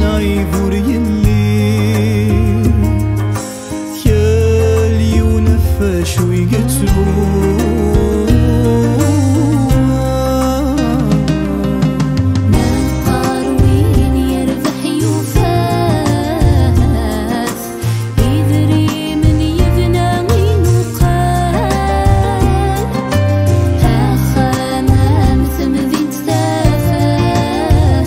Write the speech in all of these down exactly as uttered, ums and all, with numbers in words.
Aybur yelli, kal yiwen ɣef wacu i yettru. Meqqar win yerbeḥ yufa-t, idrimen yebna inuqal, axxam am temdint tafat.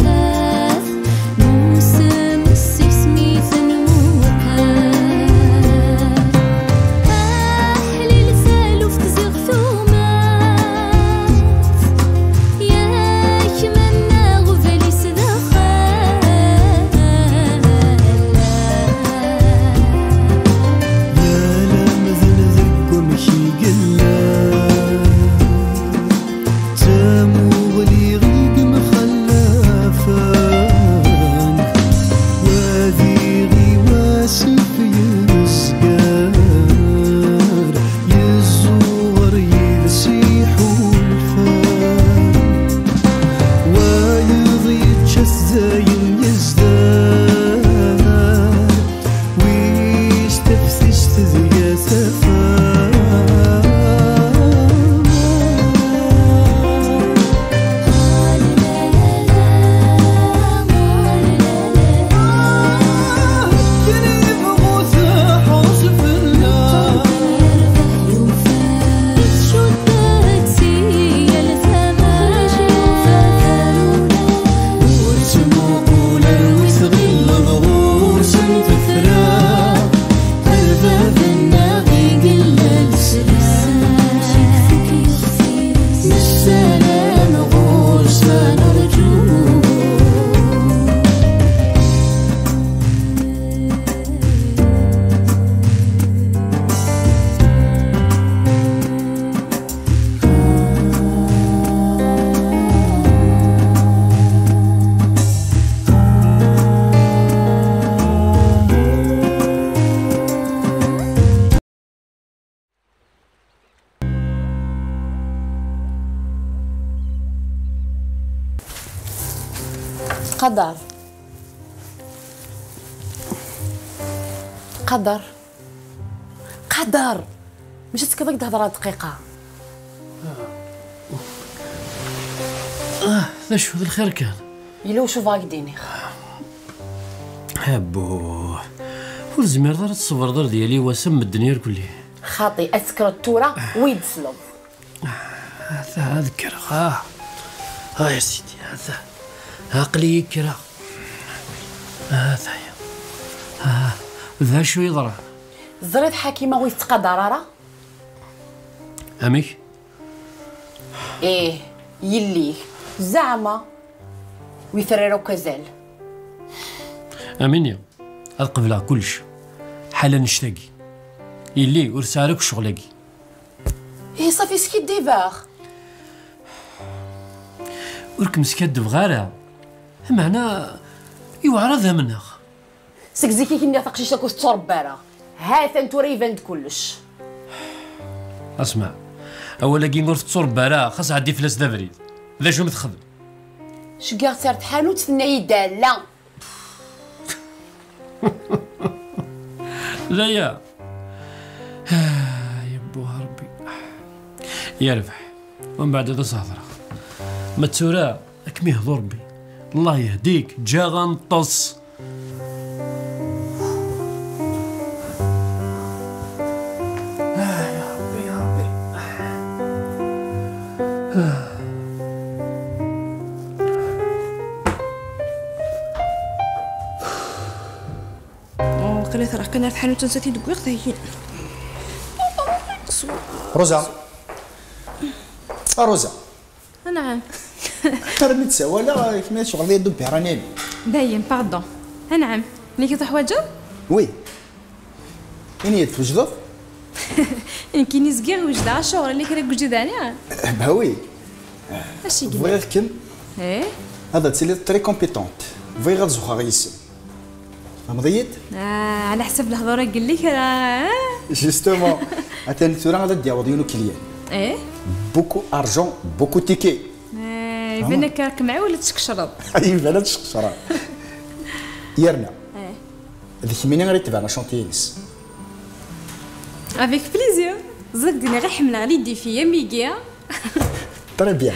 Nusem seg-s mi tenmuqal. Aḥlil taluft ziɣ tumat, yak ma nnaɣ ubali s daxel. Yal amdan deg wamek i yella. D tamuɣli i yemxallafen, wadi i wasif yezger, yezzuɣer yid-s iḥulfan. Wayeḍ yečča-t dayen yezder, wis teftist deg-s tafat. Ur ttmuqul ar wi tɣilleḍ ɣur-sen tefra. A bab-nneɣ i yella leslak, nessaram ɣur-s ad nerǧu. Qadar. Qadar. Qadar. Mačči tekkiḍ ad k-d-hedreɣ dqiqa. Ah, d acu, d lxir kan? Yella wacu bɣiɣ ad k-d-iniɣ. Abbu, ur tezmireḍ ara ad tṣebreḍ ar d yali wass am medden irkelli. Xaṭi, ad tekkreḍ tura, wi d-tesleḍ. Ata ad kkreɣ, ah. Ah, ya sidi, ata. Aql-iyi kkreɣ. Ata ya. Ah, d acu yeḍran? Teẓriḍ Ḥakima ur yettqadar ara? Amek? Ih, yelli-k. Zeɛma wi terra akk azal. Amini, ad qebleɣ kullec. Ḥala annect-agi. Yelli, ur tesɛi ara akk ccɣel-agi. Ih, ṣafi, skiddibeɣ. Ur kem-skaddebeɣ ara. Meɛna, yewɛer ad amneɣ. Seg zik i k-nniɣ taqcict-a ur tetturebba ara. Ha-t-an tura iban-d kullec. Asma, awal-agi ur tetturebba ara, xas ɛeddi fell-as d abrid. D acu mi texdem? Ceggiɣ-tt ar tḥanut, tenna-yi-d ala. D aya. Ah, yebbuh Rebbi. Yerbeḥ. Umbeɛd ad as-hedreɣ. Ma d tura, ad kem-ihdu Rebbi. Allah yehdik, ǧǧaɣ ad neṭṭes. Ah, ya Rebbi, ya Rebbi. Waqila terreɣ kan ar tḥanut ansa t-id-wwiɣ tayi. Rosa. A Rosa. Anɛam. Ar mi d-sawaleɣ, kemmini tecɣleḍ-iyi-d ubiranin. Dayen, pardon. Anɛam. Nnig i teḥwaǧeḍ? Oui. Ini-yi-d, twejdeḍ? Nekkini zgiɣ wejdeɣ, acuɣer, yella kra n wejda ɛni? Bah oui. Acu i yellan? Bɣiɣ-kem Eh? ad tiliḍ très compétente. Bɣiɣ ad zuxxeɣ yis-m. Tfehmeḍ-iyi-d? Ah, ɛla ḥsab lehdur-agi yella kra, eh? Justement. Atan tura ad d-yaweḍ yiwen ukilyan. Eh? Beaucoup argent, beaucoup ticket. Eh, iban akka kem ɛiwel ad tskecreḍ. Iban ad tskecreḍ. Yerna, eh, d kemmini ara itebɛen achantier-ines. Avec plaisir. Ẓriɣ d-nniɣ ḥemmleɣ les défis am wigi. Très bien.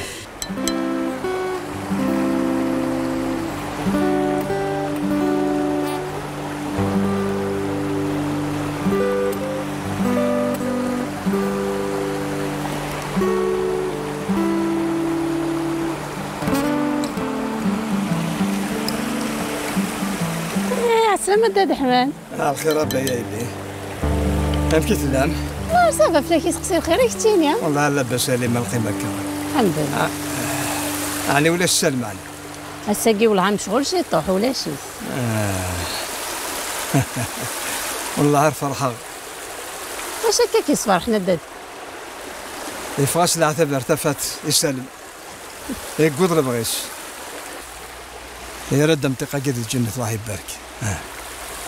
Eh, ɛeslama a Dda Ḥman. Ah, lxir a Baya yelli. Amek i tellam? Ah, ça va, fell-ak i seqsi lxir, i keččini? Wellah labas a Lima, lqim akka. Lḥemdulillah. Ah, ɛni ulac Salman? Ass-agi wellah mecɣul ciṭuḥ, ulac-it. Ah. Wellah ar ferḥeɣ. Acu akka k-yesferḥen a Dda? Yeffeɣ-as leɛtab ar tafat i Salem. Yewweḍ lebɣi-s. Yerra-d amṭiq-agi di lǧennet, Allah ibarek. Ah.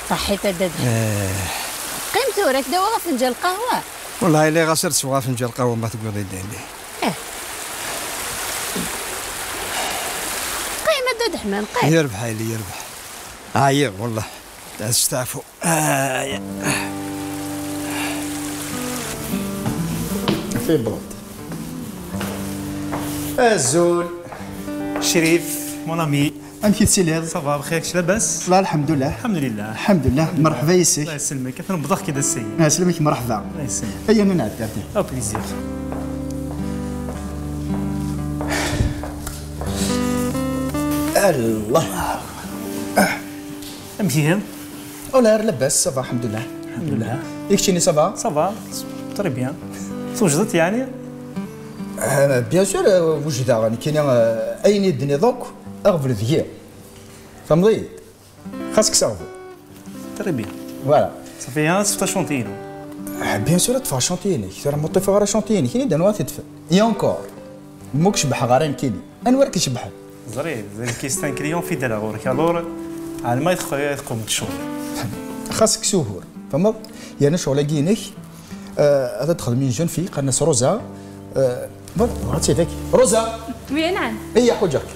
Ṣaḥit a Dda. Eh. Qqim tura, ad k-d-awiɣ afenǧal lqahwa. Wellah, ɣas ad sweɣ afenǧal lqahwa ma tewwiḍ-iyi-d. Eh. Qqim a Dda Ḥman, qqim. Yerbeḥ a yelli, yerbeḥ. Ɛyiɣ, wellah. Ad steɛfu. Ah, ya. C'est bon. Azul. Crif, mon ami. Amek i tettiliḍ? Ça va, bxir, kečč labas? La, lḥemdullah. Lḥemdulillah. Lḥemdulillah. Merḥba yes-k. Allah yesselmek. Atan wwḍeɣ-k-id ass-agi. Ɛeslama-k, merḥba. Allah yesselmek. Aya nna nɛeddi, ɛeddi. Au plaisir. Allah. Amek ihi? Ula ar labas, ça va, lḥemdullah. Lḥemdulillah. I keččini, ça va? Ça va, très bien. Tewjdeḍ yeɛni? Ah, bien sûr, euh, wejdeɣ, nekkini, euh, ayen i d-tenniḍ akk, aɣbel deg-i. Tfehmeḍ-iyi-d? Xas kkes aɣbel. Très bien. Voilà. Ṣafi, ad tefteḍ achantier-inu. Ah, bien sûr, ad ṭṭfeɣ achantier-inek. Tura ma ur ṭṭifeɣ ara achantier-inek, ini-d anwa ad t-iṭṭfen. Et encore, ma ur k-cebbḥeɣ ara nekkini. Anwa ara k-icebbḥen? Ẓriɣ, ẓriɣ, c'est un client fidèle ɣur-k, alors, ɛelmeɣ i teqq-, i tqum d ccɣel. Xas kkes ugur, tfehmeḍ? Yerna ccɣel-agi-inek, euh, ad t-texdem une jeune fille, qqaren-as Rosa. Euh, bon, ad tt-id-ak. Rosa! Oui, نعم. Iyya, ḥuǧeɣ-k.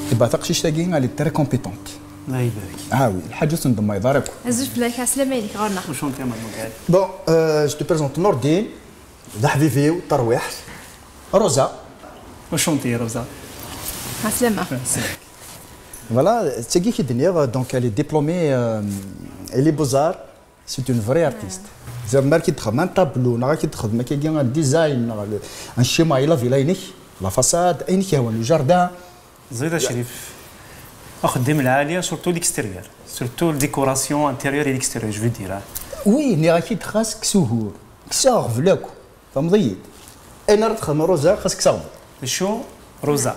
Tebɣa taqcict-agi, elle est très compétente. Allah ibarek. Ah oui, lḥaǧa ur tt-nḍemmayeḍ ara akk. Azul fell-ak, ɛeslama-inek ɣur-neɣ. Enchanté, mademoiselle. Bon, euh, je te présente Nourdine, d aḥbib-iw, tarwiḥt. Rosa. Enchanté, Rosa. Ɛeslama. Ɛeslama. Voilà, d tagi i k-id-nniɣ, donc elle est diplômée, euh, et les beaux-arts, c'est une vraie artiste. Zeɛma ma ara k-id-texdem un tableau, neɣ ara k-id-texdem akkagi un design, neɣ le, un schéma i la villa-inek, la façade, ayen i k-yehwan, le jardin. Ẓid a Crif, axeddim lɛali, surtout l'extérieur, surtout la décoration intérieure et l'extérieur, je veux dire, hein. Oui, nniɣ-ak-id xas kkes ugur, kkes aɣbel akk. Tfehmeḍ-iyi-d? Ayen ara txedmeḍ Rosa, xas kkes aɣbel. D acu, Rosa?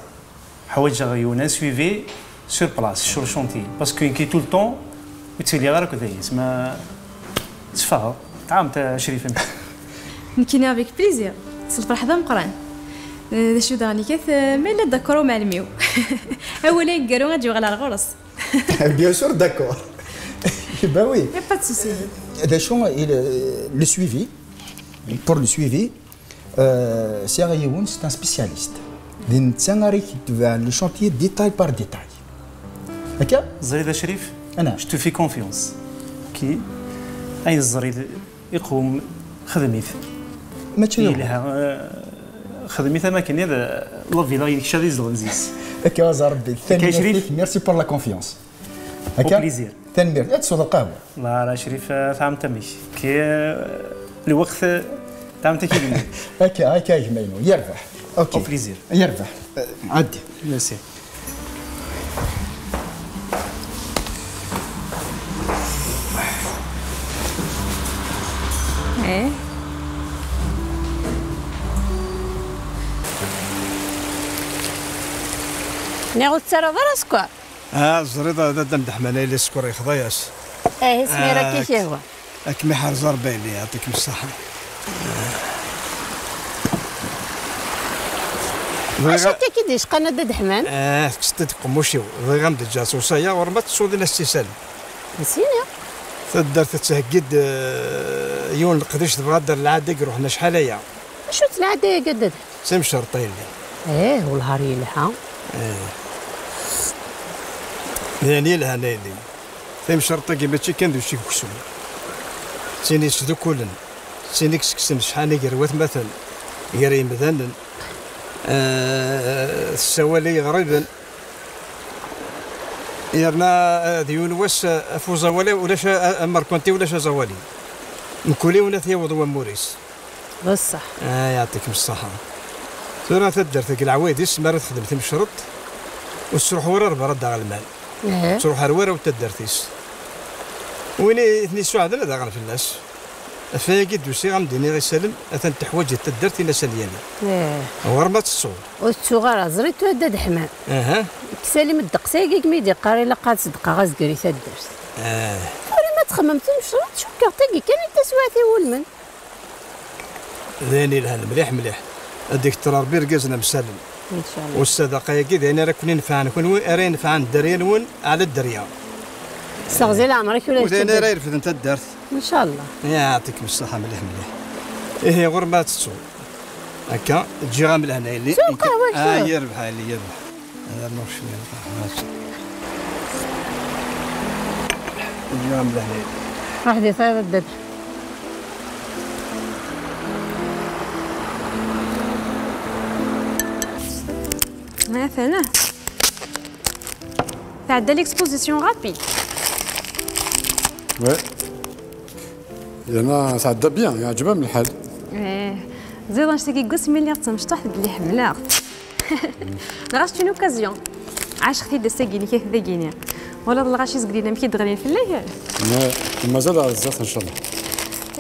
Ḥwaǧeɣ yiwen un suivi sur place, sur le chantier. Parce que nekki tout le temps, ur ttiliɣ ara akked ayis. Ma teffeɣ, ṭɛam-t a Crif, amek? Nekkini avec plaisir. S lferḥ d ameqqran. Eh, d acu daɣen ikat, eh, ma yella d'accord umɛellem-iw. Awal aneggaru ad yuɣal ar ɣur-s. Bien sûr, d'accord. Ben oui. Y a pas de souci. D acu, il, le suivi, pour le suivi, Euh, sɛiɣ yiwen, c'est un spécialiste. D netta ara k-itebɛen le chantier détail par détail. Akka? Ẓrid a Crif, je te fais confiance. Ki, ayen ẓrid iqum, xdem-it. Mačči d yelha, euh, xdem-it am akken i d la villa-inek ad izdeɣ zis. Akka, a Rebbi. Akka, Crif. Tanemmirt-ik, merci pour la confiance. Au plaisir. Tanemmirt. Ad tesweḍ lqahwa. La, la, Crif, eh, tɛamt amek? Ki, eh, lweqt, eh, tɛamt ak igenni. Akka, akka, a gma-inu. Yerbeḥ. Ok. Au plaisir. Yerbeḥ. Eh, ɛeddi. Merci. Eh? Nniɣ ur tettarraḍ ara sskeṛ. Ah, ẓriḍ, d Dda Mdeḥman ay la sskeṛ yexḍa-yas. Eh, isem-, ah, ara k-ihwa. Ad kem-iḥrez Ṛebbi, yelli, yeɛṭi-kem ṣṣeḥḥa. Acu akka k-id-yecqan a Dda Ḥman? Ah, tekkseḍ-d qemmuc-iw. Bɣiɣ ad m-d-ǧǧeɣ s uwṣaya, ɣur-m ad tessuḍ ila s-isal. Sini. Taddart tettheggi-d, eh, yiwen n leqdic, tebɣa ad d-terr lɛada i iruḥen acḥal aya. Acu-tt lɛada-agi a Dda Ḥman? D timcerṭ a yelli. Eh, wellah ar yelha. Eh. D ayen yelhan a yelli. Timcerṭ-agi mačči kan d ucik uksum. D tin yesdukulen, d tin i yessekksen ccḥani gar watmaten, gar yemdanen, eh, tessawal i yeɣriben. Yerna, eh, d yiwen wass, eh, af uẓawali ulac a-, a-, amerkanti ulac aẓawali. Mkul yiwen ad t-yaweḍ wammur-is. D ṣṣeḥ. Ah, yeɛṭikem ṣṣeḥḥa. Tura taddart deg leɛwayed-is mi ara texdem timecreḍt, ur tesruḥ wara rebra daɣ lmal. Eh. Ur tesruḥ ar wara taddart-is. Win i ten-yessuɛden ad aɣen fell-as. Ɣef wayagi d-usiɣ ad m-d-iniɣ isallen, atan teḥwaǧ taddart Inasalyanen. Eh. Ɣur-m ad tettuḍ. Ur tettuɣ ara, ẓer-it tura Dda Ḥman. Aha. Kkes alim ddeqs-agi i mi d-iqqar ilaq ad ṣeddqeɣ azger i taddart. Ah. Tura ma txemmem timecreḍt, cukkeɣ tagi kan i d taswiɛt iwulmen. D ayen yelhan mliḥ mliḥ. Ad d-ikter Ṛebbi irgazen amsalen. Incallah. U ssadaqa-agi d ayen ara ken-inefɛen kenwi, ara inefɛen dderya-nwen ɛla dderya. Seɣzi leɛmer-ik ula d ayen ara irefden taddart. Incallah. Yeɛṭikem ṣṣeḥḥa mliḥ mliḥ. Ihi ɣur-m ad tettuḍ. Akka, ǧǧiɣ-am lehna yelli. Su lqahwa, ah, su. Yerbeḥ a yelli, yerbeḥ. Ad rnuɣ cwiya n lqahwa. Ǧǧiɣ-am lehna yelli. Ruḥ di tayeḍ a dada. Atan. Tɛedda l'exposition rapide. Ouais. Yerna tɛedda bien, yeɛǧeb-am lḥal. Eh, ziḍ annect-agi n wasmi lliɣ d tamecṭuḥt belli ḥemmleɣ-t. Dɣa c'est une occasion. Ɛaceɣ-t-id ass-agi-inek a t-dagini. Wala d lɣaci zeglen amek i d-ɣlin fell-ak? Ma-, mazal ar zdat, ncallah.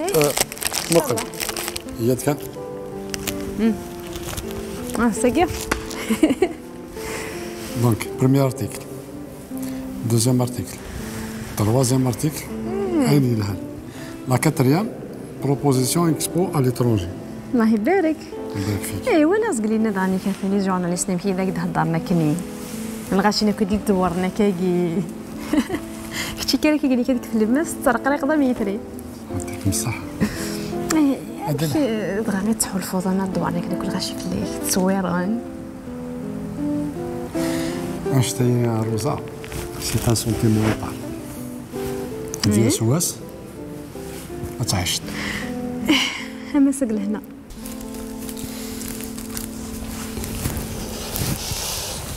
Eh, muqel. Ncallah. Iyyat kan. Ah, sagi. Donc, premier article. Deuxième article. Troisième article. Ayen yelhan. La quatrième, proposition expo à l'étranger. الله يبارك. يبارك فيك. اي ولا زقلينا داني كافي لي جورناليست نمشي ذاك ده دارنا كني. الغاشي نكو دي دورنا كاكي. كتشي كارك يقول لك هذيك في المس ترقرق ضم يثري. يعطيكم الصحة. اي. دغا غير تحول فوضى انا الدوار هذاك الغاشي في الليل تصويران. Annect-agi a Rosa, c'est un sentiment à part. Bien sûr, ad tɛiceḍ. Ama seg lehna.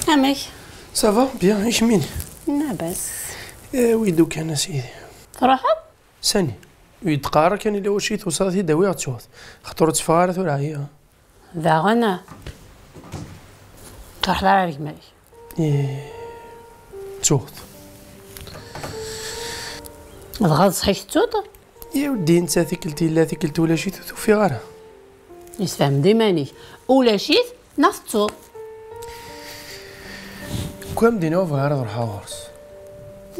Amek? Ça va, bien, i kemmini? Labas. Awi-d ukan a sidi. Truḥeḍ? Sani, ur yi-d-qqar ara kan illa wacu i tusaḍ ad t-id-awiɣ ttuɣ-t. Xaṭer ur tteffɣeɣ ara tura, ɛyiɣ. Daɣen, ur truḥeḍ ara ar gma-k? Ih, ttuɣ-t. Dɣa d ṣṣeḥ i tettuḍ? Yaw ddin netta tikkelt yella, tikkelt ulac-it, ur t-ufiɣ ara. Isfhem-d iman-ik. Ulac-it, neɣ tettuḍ? Kul am d-iniɣ ur bɣiɣ ara ad ruḥeɣ ɣur-s.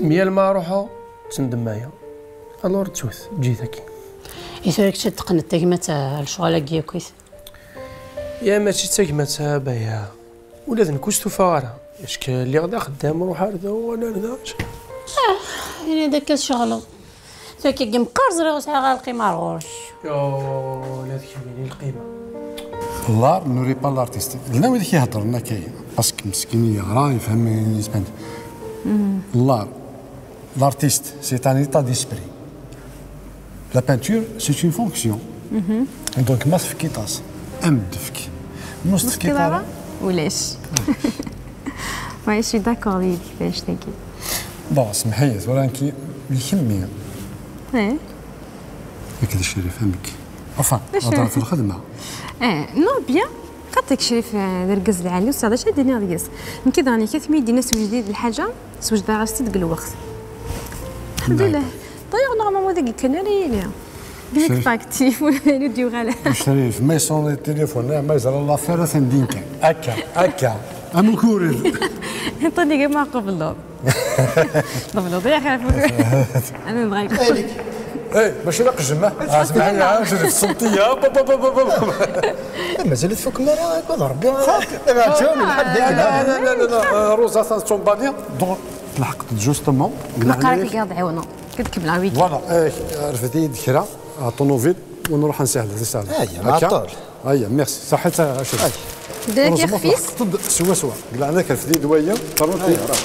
Mi yal ma ruḥeɣ, ttendemmayeɣ. Alors ttu-t, eǧǧ-it akkin. I tura kečč ad teqqneḍ tagmat, ah, lecɣal-agi akkit? Ya mačči d tagmat, a Baya. Ula d nekk ur stufaɣ ara. Acku lliɣ d axeddam, ruḥ ar da, uɣal ar da. Ah, ini-d akka tceɣleḍ. Tura kagi meqqar ẓriɣ ur sɛiɣ ara lqima ar ɣur-k. Yo, ula d kemmini lqima. L'art ne nourrit pas l'artiste. Llan wid i k-iheddren akka, parce que meskin yeɣra, yefhem, yesband. L'art, l'artiste, c'est un état d'esprit. La peinture, c'est une fonction. Donc, ma tefkiḍ-as, am d-tefk. Ma ur s-tefkiḍ ara, ulac. Ouais, je suis d'accord avec annect-agi. Bon, smeḥ-iyi, tura nekki, d kemmi. Eh. Nekk d Crif, amek? Enfin, hedṛet lxedma. Eh, non, bien. Xaṭi Crif, eh, d argaz lɛali, ur tesɛiḍ acu ad d-tiniḍ deg-s. Nekk daɣen, yak mi yi-d-yenna sewjed-iyi-d lḥaǧa, swejdeɣ-as-tt-id deg lweqt. Alḥemdulillah. D'ailleurs, normalement, ur deg-yekkan ara yili. Bien actif, ur d-yuɣal ara. Crif, ma yessuneḍ téléphone, ma yeẓra l'affaire, atan din kan. Akka, akka. Am ukured. Anṭoni, ma qebleḍ. Qebleḍ, ya xef. Ana bɣiɣ. Eh, mačči d aqejjem, ah. Ah, smeḥ-iyi, ah, je suis senti, ah, ba, ba, ba. Eh, mazal ur tfukem ara, akked Rebbi. Ah, la, la, la, la, la, Rosa, ça tombe bien. Donc, تلحقت justement. Naqra-k ad ɛiwneɣ. Ad kemmleɣ wiki. Voilà, eh, rfed-iyi-d kra, à ton envie, ونروح نسهل، تسهل. Aya, mɛeṭṭel. Aya, merci. Ṣaḥit a Crif. Aya. Heureusement, tleḥqeḍ-d swaswa. Deg leɛnaya-k, rfed-iyi-d waya. Aya, rah.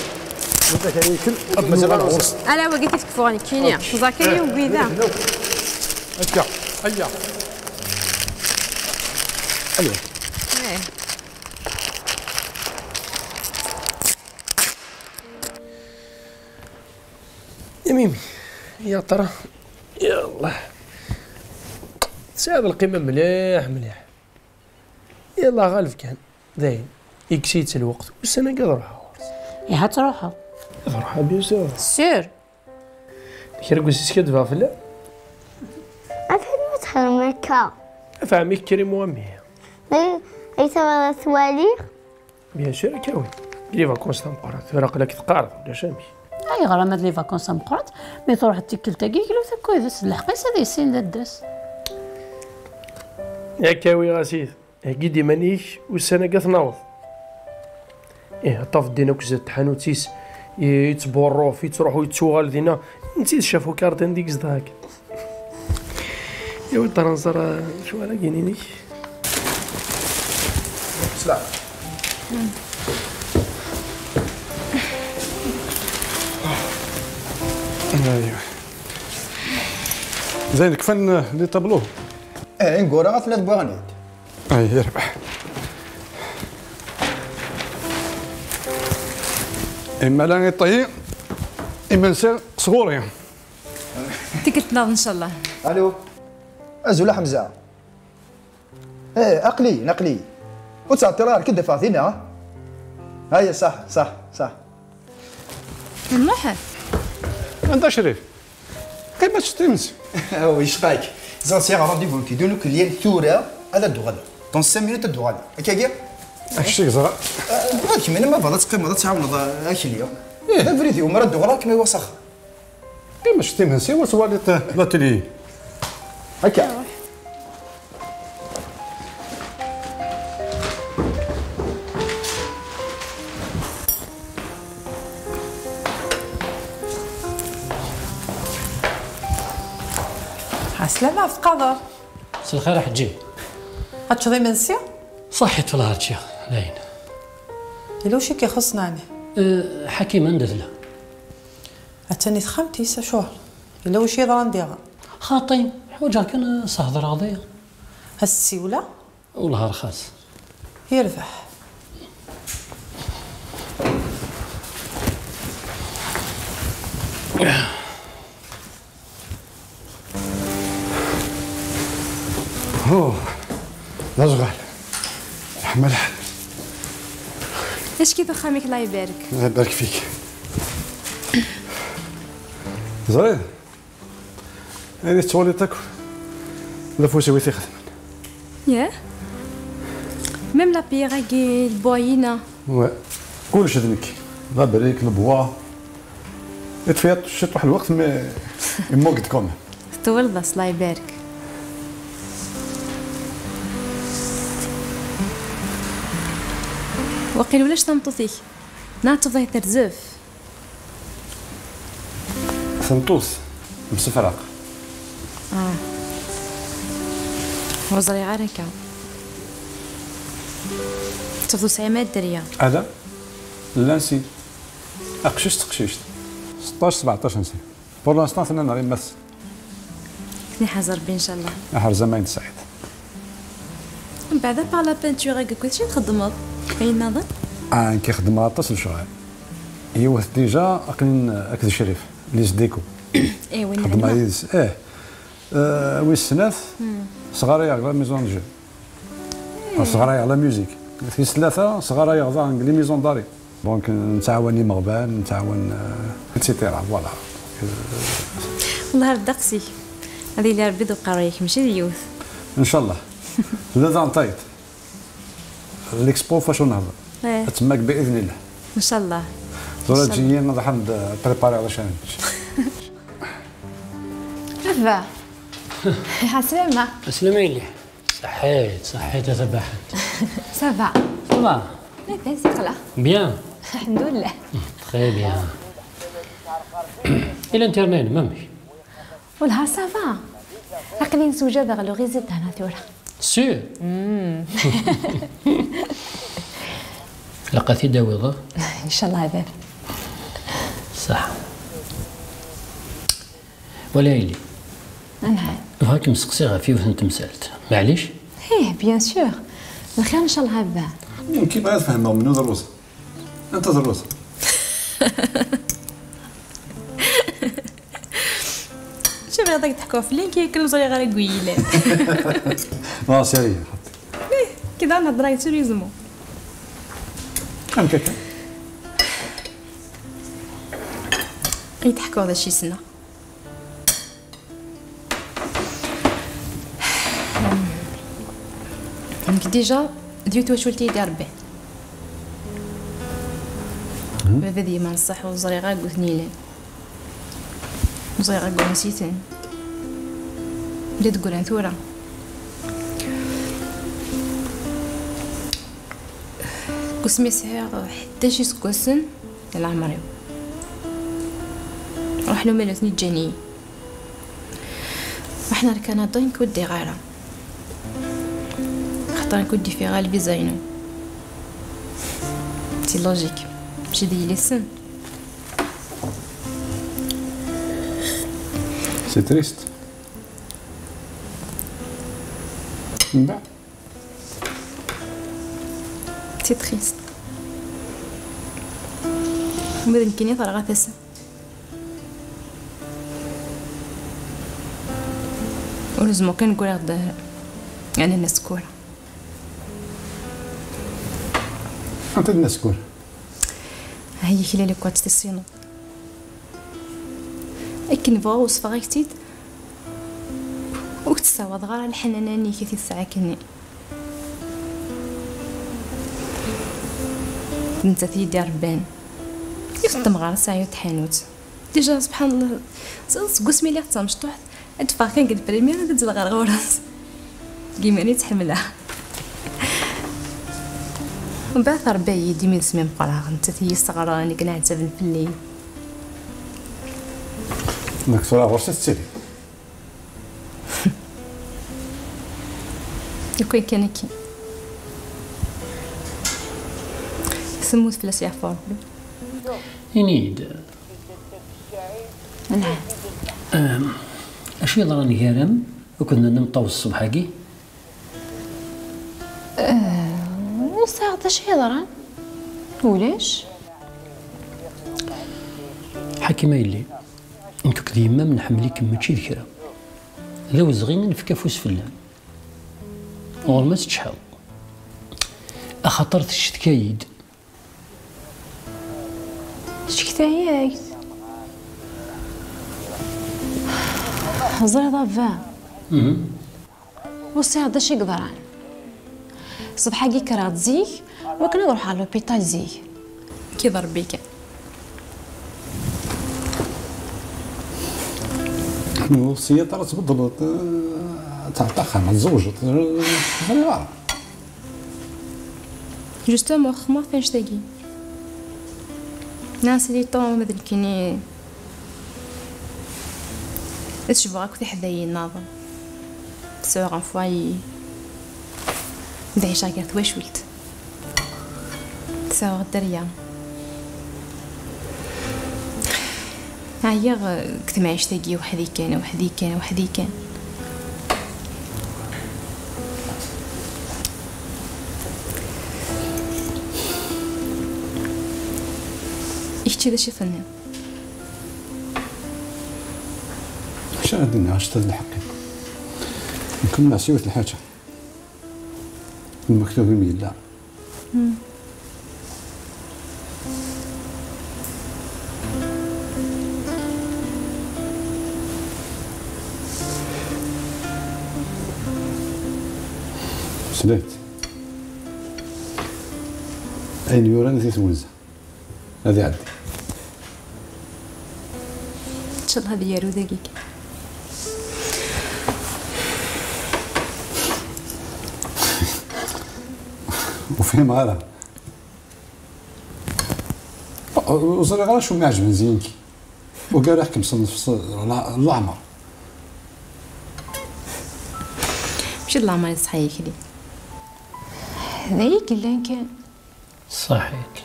Mazal kan yekkel, ad mazal ɣer ɣur-s. Ala, wagi i t-id-kfuɣ nekkini. Ẓer kan yiwen n wida. Akka, aya. Alwa. Eh. Imimi, ya tara, yallah. Tesɛiḍ lqima mliḥ, mliḥ. Yallah, ɣaleb kan. Dayen, ikkes-itt lweqt. Ussan-agi ad ruḥeɣ ɣur-s. Ihi ad truḥeḍ. Ad ruḥeɣ, bien sûr. Sûr. Kra n wass i skaddbeɣ fell-am? Atan ma txedmem akka. Afɛam-ik Karim u ammi. Ay, ay tebɣiḍ ad twaliɣ? Bien sûr, akka wi. Deg les vacances tameqqrant, tura aql-ak teqqareḍ, ulac amek. Ayɣer ama d les vacances tameqqrant, mi truḥ tikkelt-agi, glu takk d lḥeqq-is ad yissin dadda-s. Akka wi, a sidi. Heggi-d iman-ik, ussan-agi ad t-naweḍ. Ih, ad tafeḍ din akk zdat tḥanut-is, i-, yettburruf, yettruḥu, yettuɣal dinna. Netta d chef u gardien deg zdat. Iwi, ṭṭer ad nẓer, eh, acu ara ginin-ik. Sla. Aywa. Zayen, kfan, eh, les tableaux. Eh, ineggura ad ten-id-wwiɣ-d. Ay, yerbeḥ. Imala iṭṭi, imensi sɣur-i. Tikkelt nniḍen, ncallah. Alo. Azul a Ḥemza. Eh, aql-i, aql-i. Ur ttɛeṭṭil ara, ad k-id-afeɣ dinna. Aya, ṣaḥ, ṣaḥ, ṣaḥ. Nruḥ. Anda Crif? Qqim ad teččeḍ imensi. Aw, yecqa-k. Ẓer, sɛiɣ rendez-vous nekk d unukel yan tura, ad d-uɣaleɣ. Dans cinq minutes ad d-uɣaleɣ. Akkagi? Akk-icik ẓra. Eh, ad kemmini ma bɣiḍ ad teqqimeḍ, ad tɛawneḍ, eh, akli. Ih. D abrid-iw, mi ara d-uɣaleɣ, ad kem-awiɣ s axxam. Qqim ad teččeḍ imensi, wa twaliḍ, eh, l'atelier. Akka. Ɛeslama ɣef tqader. S lxir a Ḥeǧǧi. Ad teččeḍ imensi? Ṣaḥit, wellah ar ččiɣ, dayen. Yella wacu i k-ixuṣṣen ɛni? Eh, Ḥakima anda tella? Attan i texxamt-is, acuɣer? Yella wacu yeḍran diɣen? Xaṭi, ḥwaǧeɣ kan ad s-hedreɣ dayen. Ad s-ssiwleɣ? Wellah rxas. Yerbeḥ. Oh, d aẓɣal. Yeḥma lḥal. Acu-k d axxam-ik, Allah ibarek. Allah ibarek fik. Ẓriɣ. Ayen tettwaliḍ akk d afus-iw i t-ixedmen. Yah? Même la pierre-agi, lbwa-ina. Ouais. Kullec d nekk. Labrik, lebwa. Yeṭṭef-iyi ciṭuḥ lweqt, mais yemmug-d quand même. Teṭwaleḍ-as, Allah ibarek. Waqil ulac tameṭṭut-ik. Neɣ tebɣiḍ terzef? Tameṭṭut, msefraq. Ah. Ur ẓriɣ ara akka. Tebɣu sɛim a dderya. Ala, llan sin. Aqcic d teqcict. Seṭṭac, sbeɛṭac n sin. Pour l'instant, tella neɣ yemma-tsen. Niḥaz Rebbi, ncallah. Aḥerz am ayen tesɛiḍ. Mbeɛd, à part la peinture-agi akk, d acu i txeddmeḍ? Ayen nniḍen? Ah, nekk xeddmeɣ aṭas n lecɣal. Yiwet déjà, aql-in akked Crif, les déco. Eh, win xeddmeɣ yid-s. Eh. Euh, wis snat, sɣarayeɣ la maison de jeu. Sɣarayeɣ la musique. Tis tlata, sɣarayeɣ daɣen deg les maisons d'arrêt. Donc, nettɛawan imeɣban, nettɛawan, euh, et cetera. Voilà. Wellah ar ddeqs-ik. Ad yili Rebbi d uqerruy-ik, mačči d yiwet. Ncallah. Tella daɣen tayeḍ. L'expo facu nehḍer. Eh. Ad temmag bi idnillah. Ncallah. Tura ǧiyi ad ḥmed prépariɣ d acu ara nečč. Ava. Ɛeslama. Ɛeslama yelli. Ṣaḥit, ṣaḥit a tabaḥant. Ça va. Ça va. Labas, aql-aɣ. Bien. Alḥemdulillah. Très bien. Et l'internet, amek? Wellah, ça va. Aql-i nsewjadeɣ le résultat-nni tura. Sûr? Mm. Ilaq ad t-id-awiḍ, ah? Ncallah, a baba. Ṣaḥ. Wala yili. Anɛam. Bɣiɣ ad kem-seqsiɣ ɣef yiwet n temsalt. Maɛlic? Ih, bien sûr. Lxir, ncallah, a baba. Nekk bɣiɣ ad fehmeɣ menhu d Ṛuza. Anta d Ṛuza? Acu bɣiḍ ad k-d-ḥkuɣ fell-i, nekk yakan ur ẓriɣ ara deg wi yellan. Ah, sérieux, xaṭi. Ih, kida nehḍer-ak sérieusement. Amek akka? Ad k-d-ḥkuɣ d acu i ssneɣ. Nekk déjà d yiwet twacult i yi-d-irebban. Baba d yemma n ṣṣeḥ ur ẓriɣ ara deg wi ten-yellan. Ur ẓriɣ ara deg wansi-ten. La d-ggran tura. Deg wasmi sɛiɣ ḥdac iseggasen, di leɛmer-iw. Ruḥen umalat-nni ǧǧan-iyi. Ruḥen ar Kanada, nekk ur ddiɣ ara. Axaṭer nekk ur d-ufiɣ ara lviza-inu. C'est logique. Mačči d yelli-tsen. C'est triste. Mbeɛd. C'est triste. Ula d nekkini terɣa tasa. Ur nezmir kan ggriɣ-d, yani, Nna Sekkura. Anta d Nna Sekkura? Ay, iklal akk ad tt-tissineḍ. Akken bɣuɣ usfeɣ-ak-tt-id, ur k-tt-ssawaḍeɣ ara lḥanana-nni i tesɛa akkenni. D nettat i yi-d-irebban. Yiwet n temɣart tesɛa yiwet n tḥanut. Déjà, subḥan Llah, seg wasmi lliɣ d tamecṭuḥt, ad d-ffɣeɣ kan deg lprimir, ad d-zzleɣ ɣer ɣur-s. Deg yiman i tt-ḥemmleɣ. Mbeɛd, trebba-yi-d imi d asmi meqqreɣ, nettat i yi-yesseɣren, i yenɛettaben fell-i. Nekk tura ɣur-s i tettili. Lukan kan akken. Temmut fell-as yeɛfu Rebbi. Ini-yi-d. Anɛam. Acu yeḍran gar-am akked Nna Mṭawes ṣṣbeḥ-agi? Ur sɛiɣ d acu yeḍran. Ulac. Ḥakima yelli, nekk akked yemma-m nḥemmel-ikem mačči d kra. D awezɣi ad nefk afus fell-am. Ɣur-m ad teččḥeḍ. Axaṭer tectka-yi-d. Tectka-yak-d? Ẓriɣ a baba. Mhm. Ur sɛiɣ d acu i yeḍran. Ṣṣbeḥ-agi kkreɣ-d zik, wakken ad ruḥeɣ ɣer l'hôpital zik. Kid Rebbi kan. Ur siyat ara tbeddleḍ, eh, ad tɛeṭṭaxem, ad tzewǧeḍ, eh, ur ẓriɣ ara. Justement, xedmeɣ-t annect-agi. Nnan-as di Tom, ma d nekkini, ad cebɣeɣ akk tiḥdayin nniḍen. Sɛuɣ un foyer. Ad ɛiceɣ gar twacult. Sɛuɣ dderya. Ɛyiɣ deg temɛict-agi, weḥd-i kan, weḥd-i kan, weḥd-i kan. I kečči d acu i tenniḍ? Acu ara d-iniɣ, anect-a d lḥeqq-iw. Nekk ur nɛess yiwet lḥaǧa. Lmektub-im yella. Slet. Ayen yuran di twenza. Ad iɛeddi. Ncallah ad yaru dagi kan. Ur fhimeɣ ara. Ur ẓriɣ ara acu mi ɛejben zinki. Ugar ad kem-sennefs leɛmer. Mačči d leɛmer i ṣṣeḥ yakli. D ayen yellan kan. Ṣaḥit.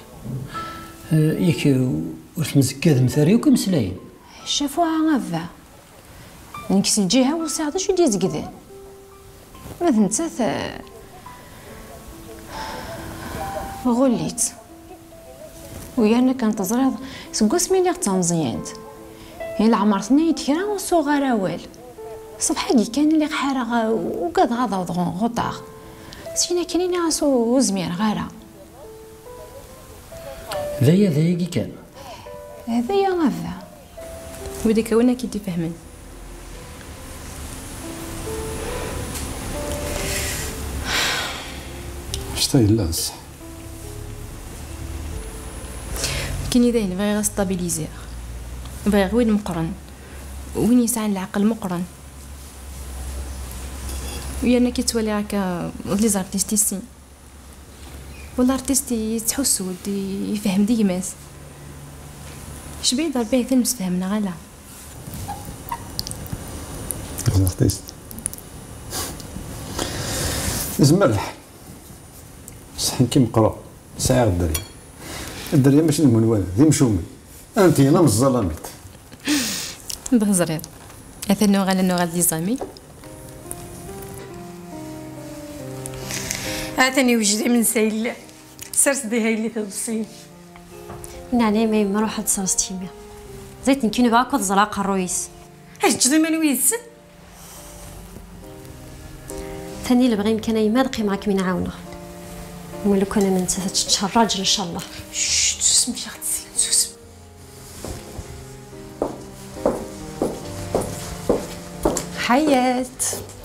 Eh, yak, eh, Ur temzeggademt ara yakk imeslayen. Cafuɛa a baba. Nekk s lǧiha-w ur sɛiɣ d acu i d-izegden. Ma d nettat, eh, ɣulli-tt. U yerna kan teẓriḍ, seg wasmi lliɣ d tameẓyant, i leɛmer tenna-yi-d kra ur suɣ ara awal. Ṣṣbeḥ-agi kan lliɣ ḥareɣ, eh, ugadeɣ ad awḍeɣ ɣuṭaɣ. Syin akken iniɣ-as ur, ur zmireɣ ara. D aya, d ayagi kan. D aya a baba. Wid akka win akka i d-ifehmen. Ḥetta yella d ṣṣeḥ. Kini dayen bɣiɣ ad stabiliziɣ. Bɣiɣ win meqqren. Win yesɛan leɛqel meqqren. Yerna ki ttwaliɣ akka d les artistes ici. Wala artiste yettḥussu-d, yefhem d gma-s. Cbi d Rebbi atan msefhamen neɣ ala? Artiste. Izmer lḥal. Ṣṣeḥ nekk meqqreɣ. Sɛiɣ dderya. Dderya mačči d menwala, d imcumen. Anti, am ẓẓalamiṭ. Teẓriḍ. Atan nuɣal, nuɣal d les amis. Atan yewjed imensi a yelli. Sers diha yelli tiḍebsiyin. Neɛni ma yemma ruḥ ad tesres timi. Zayt nekk nebɣa akk ad ẓreɣ aqerruy-is. Ad teǧǧeḍ iman-iw yid-sen? Tani lebɣi-m kan a yemma ad qqimeɣ ad kem-in-ɛawneɣ. Wala kan am nettat ad tečč rraǧel, ncallah. Cct, susem, yak ɣ-d-slen, susem. Hayat,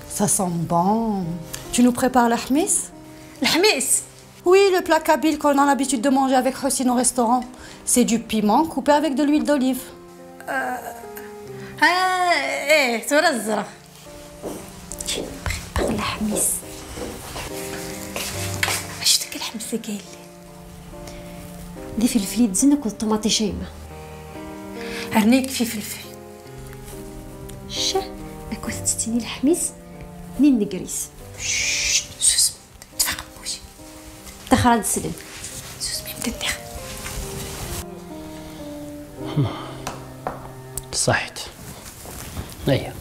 ça sent bon. Tu nous prépares le hmiss? Le hmiss? Oui, le plat kabyle qu'on a l'habitude de manger avec Houssine au restaurant. C'est du piment coupé avec de l'huile d'olive. Ah, eh, tura ẓriɣ. Prépare le hmiss. Acu-t le hmiss-agi a yelli? D ifelfel yeddzen akked ṭumaṭic a yemma. Rnu-yas ifelfel. Ccah, akked tettini le hmiss, nin negris. Cct, susem. Tfaq mmuci. Ṭṭixer ad d-slen. Susem, imdeddiɣ. Ṣaḥit. Aya.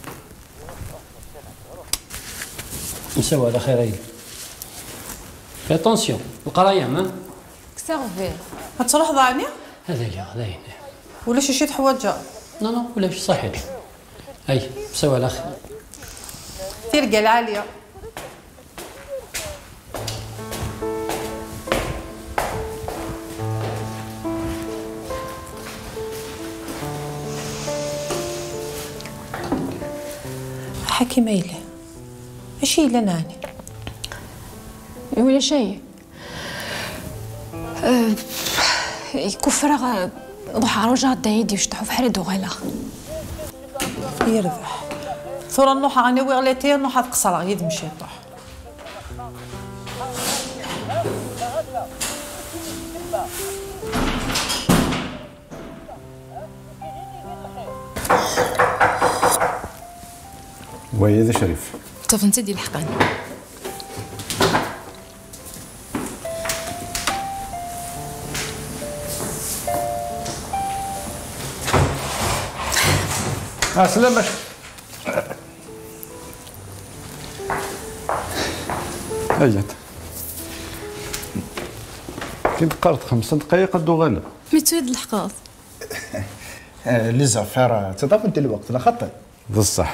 Nsawal axir ay. Attention, lqraya, ma? Kkes aɣbel. Ad truḥeḍ ɛni? Ad iliɣ, dayen. Ulac acu i teḥwaǧeḍ? Non, non, ulac, ṣaḥit. Ay, nsawal axir. Tirga lɛali. Ḥakim a yelli, acu yellan ɛni? Ulac ay. Eh, yekufreɣ, eh, ḍuḥ ṛujaɣ dda yid-i yecṭeḥ ufḥer ad uɣaleɣ. Yerbeḥ. Tura nruḥ ad awiɣ lati, nruḥ ad qeṣreɣ yid-m ciṭuḥ. Waya d acrif. Ṭṭfen-tt-id ileḥqen. Ah, slam. Ayat. Kien teqqareḍ xemsa dqayeq ad d-uɣaleɣ. Mi tura d-leḥqeḍ. Eh, les affaires, eh, ttḍafent lweqt, la xaṭer. D ṣṣeḥ.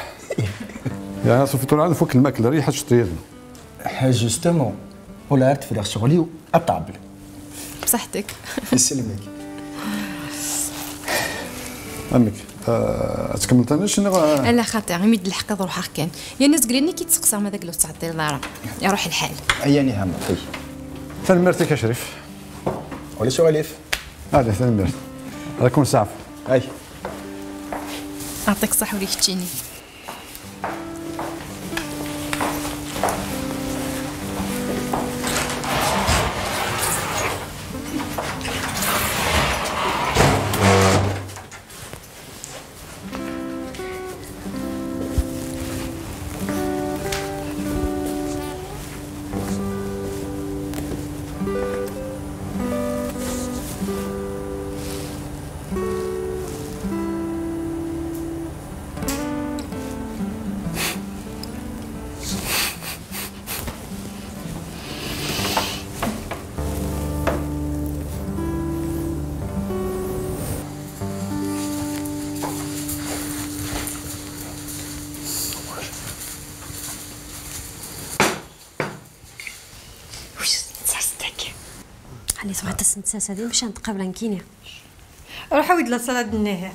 Ya, ṣufi tura ad nfuk lmakla, riḥ ad tecṭiḍ. Eh, justement, ula ar tefriɣ ccɣel-iw, aṭabel. Bṣaḥtek. Iselmek. Amek? Eh, ad tkemmleḍ annect neɣ, eh? Ala xaṭi, imi d-leḥqeḍ ruḥeɣ kan. Yerna zgri-nni ki tseqsaɣ ma d aglu tettɛeṭṭileḍ ara. Iruḥ lḥal. Aya niha, meɛṭi. Tanemmirt-ik a Crif. Ulac uɣilif. Ala, tanemmirt. Ad ken-seɛfeɣ. Ay. Aɛṭik ṣaḥ ula keččini. Tebɣa tasent sasa din bac ad nqabel nekkini. Ruḥ awi-d la salade-nni.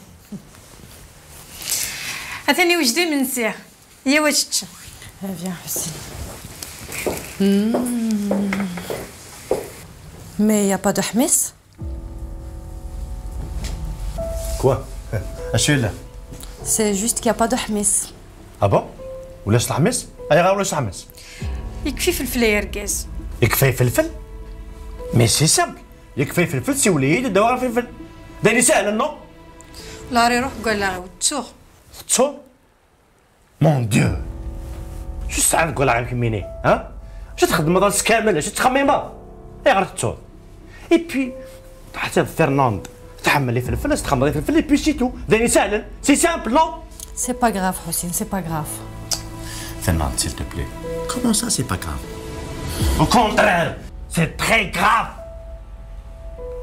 Atan iwjed imensi. Yaw ad teččem. Viens, Hussein. Mais il n'y a pas de hmiss. Quoi? Acu yella? C'est juste qu'il n'y a pas de hmiss. Ah bon? Ulac leḥmis? Ayɣer ulac leḥmis? Yekfa ifelfel ay argaz. Yekfa ifelfel? Mais c'est simple. Yekfa ifelfel, siwel-iyi-d, ad d-awiɣ ifelfel. D ayen isehlen, non? Lari ruḥ deg wallaɣ-iw, ttuɣ. Tettuḍ? Mon Dieu! Acu tesɛiḍ deg wallaɣ-im kemmini, ha? Acu txeddmeḍ ass kamel? Acu tettxemmimeḍ? Ayɣer tettuḍ? Et puis, ḥaca Fernande tḥemmel ifelfel, ad txemmeḍ ifelfel, et puis c'est tout. D ayen isehlen. C'est simple, non? C'est pas grave, Hussein, c'est pas grave. Fernande, s'il te plaît. Comment ça, c'est pas grave? Au contraire, c'est très grave.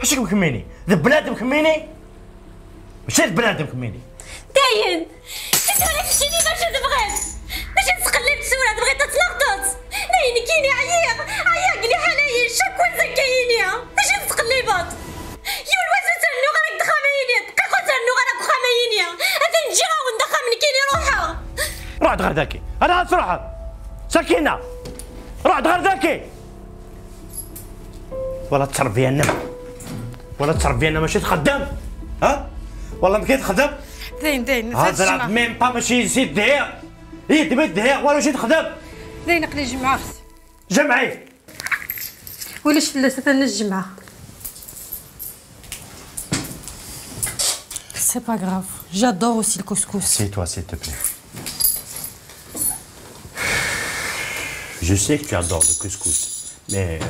Acu-kem kemmini? D bnadem kemmini? Mačči d bnadem kemmini. Dayen! Tura keččini d acu tebɣiḍ? D acu tesqellibeḍ tura? Tebɣiḍ ad tneɣdeḍ? Dayen nekkini ɛyiɣ! Ɛyiɣ deg liḥala-yi! Cakk wansa akka-yini! D acu tesqellibeḍ? Yiwen wass ur trennuɣ ara deg uxxam-ayini! Dqiqa ur trennuɣ ara deg uxxam-ayini! Atan ǧǧiɣ-awen-d axxam nekkini ruḥeɣ! Ruḥ-d ɣer daki! Ana ad truḥeḍ! Sakina! Ruḥ-d ɣer daki! Wala tterbiya-nnem. Wala tterbiya-nnem acu txeddem? Ha? Wala amek i txeddem? Dayen, dayen, ha, ẓriɣ même pas mačči si ddiɣ. Yid-m i ddiɣ, wala acu txeddem? Dayen, aql-i jemɛeɣ-t. Jemɛi. Ulac fell-as, atan jemɛeɣ. C'est pas grave. J'adore aussi le couscous. Assieds-toi, s'il te plaît. Je sais que tu adores le couscous, mais, euh,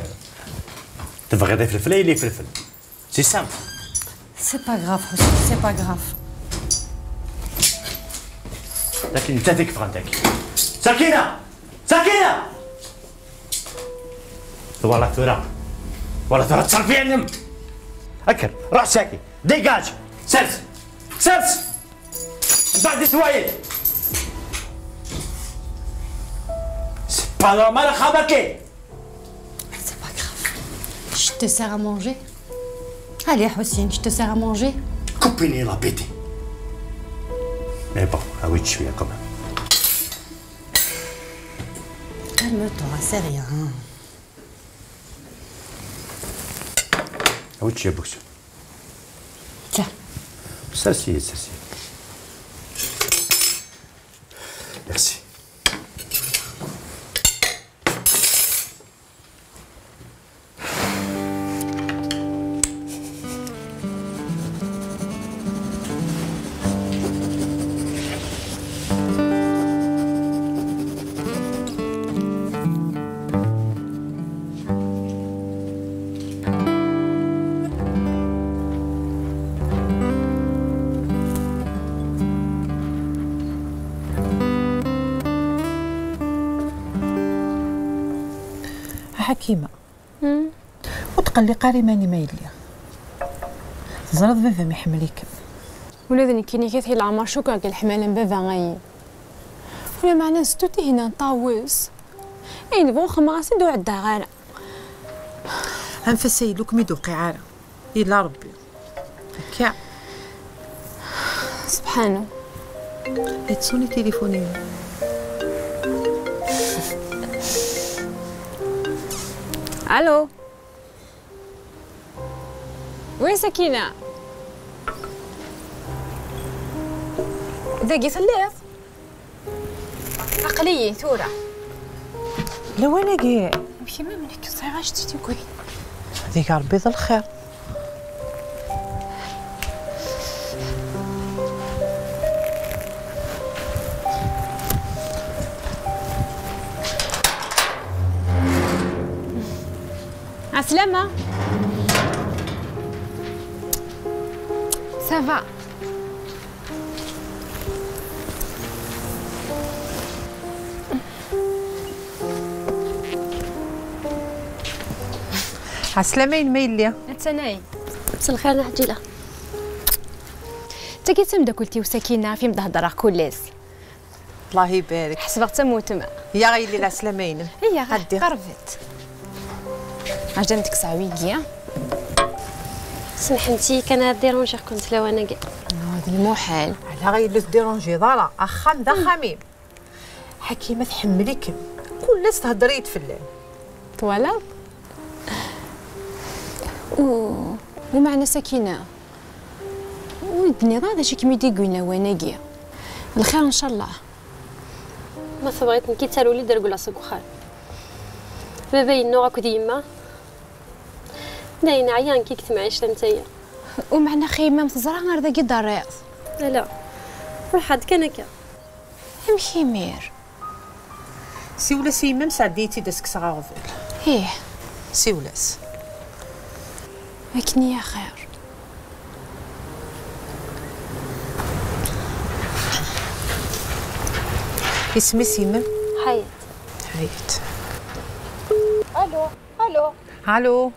tebɣiḍ ifelfel, ili ifelfel. C'est simple. C'est pas grave, Hussein, c'est pas grave. Lakin netta d-ikefɣen dagi. Sakina! Sakina! Wala tura. Wala tura tterbiya-nnem. Akker, ruḥ saki. Dégage. Sers. Sers. Mbeɛd sswayeɛ. C'est pas normal, axxam-agi. C'est pas grave. Je te sers à manger. Allez, Hussein, je te sers à manger. Coupez-lui l'appétit. Mais bon, ah oui, je suis là quand même. Calme-toi, c'est rien. Ah oui, tu es bouche. Tiens. Celle-ci, celle-ci. Merci. Ḥakima. Ur tqelliq ara iman-im a yelli. Teẓriḍ baba-m iḥemmel-ikem. Ula d nekkini kat i leɛmer cukkeɣ deg leḥmala n baba ayi. Ula meɛna zeddu Tihinan ṭawes. Ayen bɣu xemmeɣ-as-id ur ɛeddaɣ ara. Anef-as a yelli ur kem-id-uqiɛ ara. Yella Rebbi. Akka. Subḥanu. Yettṣuni tilifun-inu. Allô. Oui, Sakina. Dagi telliḍ? Aql-iyi tura. Lawan-agi. Amek ma nekk ẓriɣ acu d-tukin. Ad ig Rebbi d lxir. Ɛeslama. Ça va. Ɛeslama-inem a yelli. Attanay. Mselxir a Ɛǧila. Tagi d tameddakelt-iw Sakina, ɣef i m-d-heddreɣ kul ass. Allah ibarek. Ḥesbeɣ d tamutma. Ya a yelli, lɛeslama-inem. Iya, qerbet. Ɛjam deg sɛa wigi. Semḥemt-iyi kan, ad dérangiɣ-kent lawan-agi. D lmuḥal. Ala, ɣer ur tdiranjiḍ ara. Axxam d axxam-im. Ḥakima tḥemmel-ikem. Kul ass thedder-iyi-d fell-am. Twalaḍ? U, u meɛna Sakina, ur d-tenniḍ ara d acu i kem-id-iwwin lawan-agi. Lxir, ncallah. Ma tebɣiḍ, nekki d tarewli d-regleɣ seg uxxam. Baba yennuɣ akked yemma. Dayen, ɛyiɣ nekki deg temɛict am taya. U meɛna xi yemma-m teẓra ar dagi d-terriḍ? Ala, ruḥeɣ-d kan akka. Amek imir? Siwel-as i yemma-m, sɛeddi-yi-tt-id ad s-kkseɣ aɣbel. Ih. Siwel-as. Akken i axir. Isem-is yemma-m? Ḥayet. Ḥayet. Alo, alo. Alo.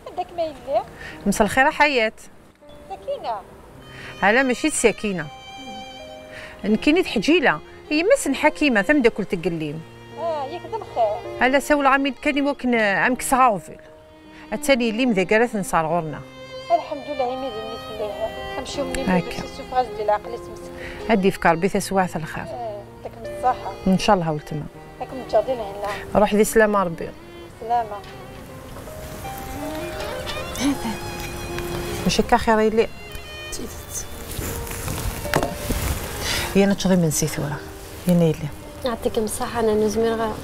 Anda-k ma yelli? Mselxir a Ḥayet. Sakina. Ala, mačči d Sakina. Nekkini d Ḥǧila, yemma-s n Ḥakima, tameddakelt n yelli-m. Ah, yak d lxir. Ala, sawleɣ-am-id kan i wakken, eh, am kkseɣ aɣbel. Attan yelli-m dagi ara tenser ɣur-neɣ. Alḥemdullah, imi d mmi-s llah. Amcum-nni Akka. Yessufeɣ-as-d i leɛqel-is meskin. Ad d-yefk Rebbi taswiɛt n lxir. Eh, yak d ṣṣaḥa. Ncallah a weltma. Ad kem-ǧǧeɣ di lehna. Ruḥ di sslama a Rebbi. Slama. Mačči akka xir a yelli? D tidet. Yan ad teččeḍ imensi tura. Yan a yelli. Yeɛṭikem ṣṣaḥa, ana ur zmireɣ ara.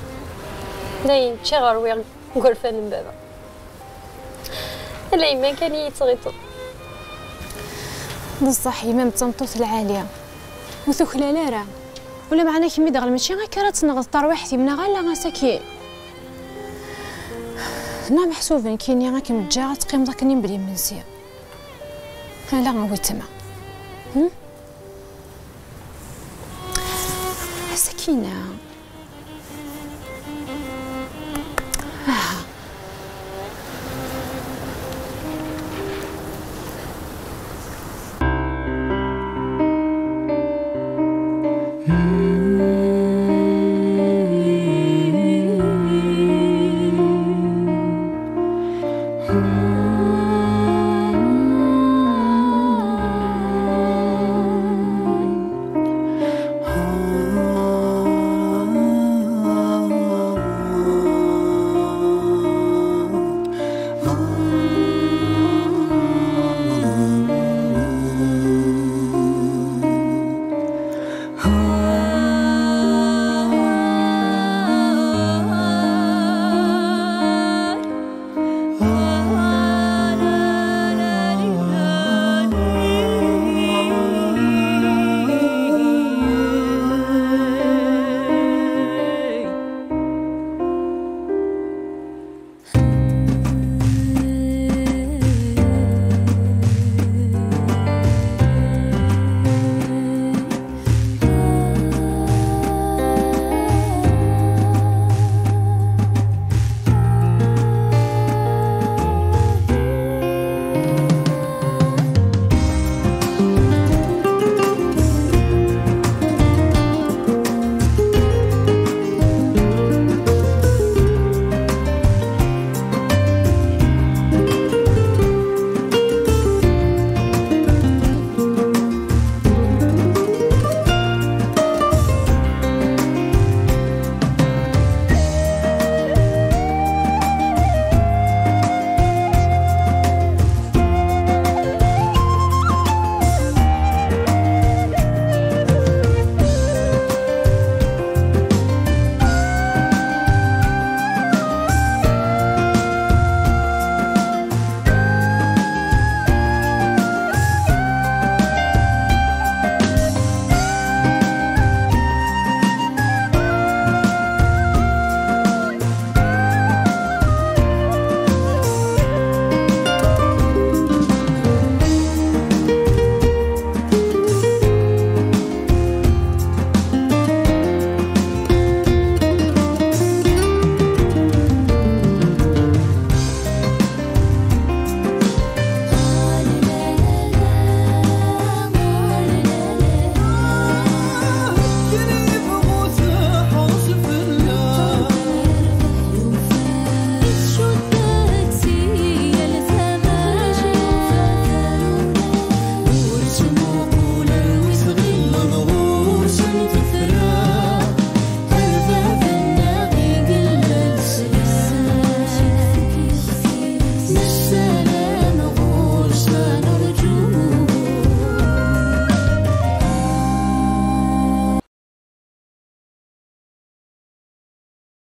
Dayen ččiɣ, rwiɣ deg urfan n baba. Ala yemma kan i yi-yettɣiṭen. D ṣṣeḥ, yemma-m d tameṭṭut lɛali. Ur tuklal ara. Ula meɛna kemm i d-ɣel mačči akka ara tenɣeḍ tarwiḥt-im neɣ ala asakin. Neɣ meḥsub nekkini ad kem-ǧǧeɣ ad teqqimeḍ akken mebla imensi. Ala a weltma. Hmm? Sakina,